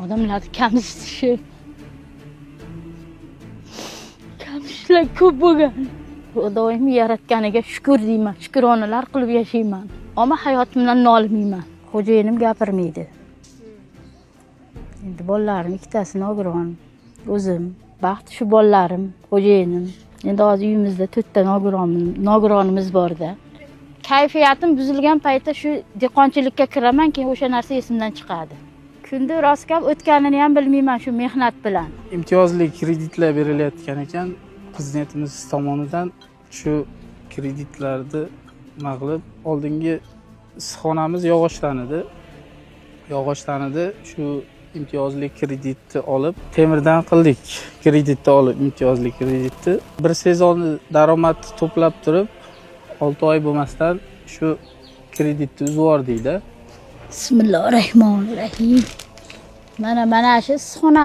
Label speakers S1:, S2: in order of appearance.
S1: Odamlarni kamsitishi, kamsitishlar ko'p bo'lgan. Xudoyim yaratganiga shukur deyman, shukronalar qilib yashayman. Ammo hayotimdan nolimayman. Xo'jayinim gapirmaydi. Endi bolalarim ikkitasi nogiron, o'zim baxt shu bolalarim, xo'jayinim. Endi hozir uyimizda to'rtta nogironimiz borda. Kayfiyatim buzilgan paytda shu dehqonchilikka kiraman, keyin o'sha narsa esimdan chiqadi. Kunda rost gap o'tganini ham bilmayman shu mehnat bilan.
S2: Imtiyozli kreditlar berilayotgan ekan prezidentimiz tomonidan. Shu kreditlarni nima qilib, oldingi issiqxonamiz yog'ochdan edi. Yog'ochdan edi. Shu imtiyozli kreditni olib temirdan qildik. Kreditni olib, imtiyozli kreditni bir sezonni daromadni to'plab turib, 6 oy bo'lmasdan shu kreditni uzib yubordikda.
S1: Bismillahirrohmanirrohim. Mana shu issiqxona.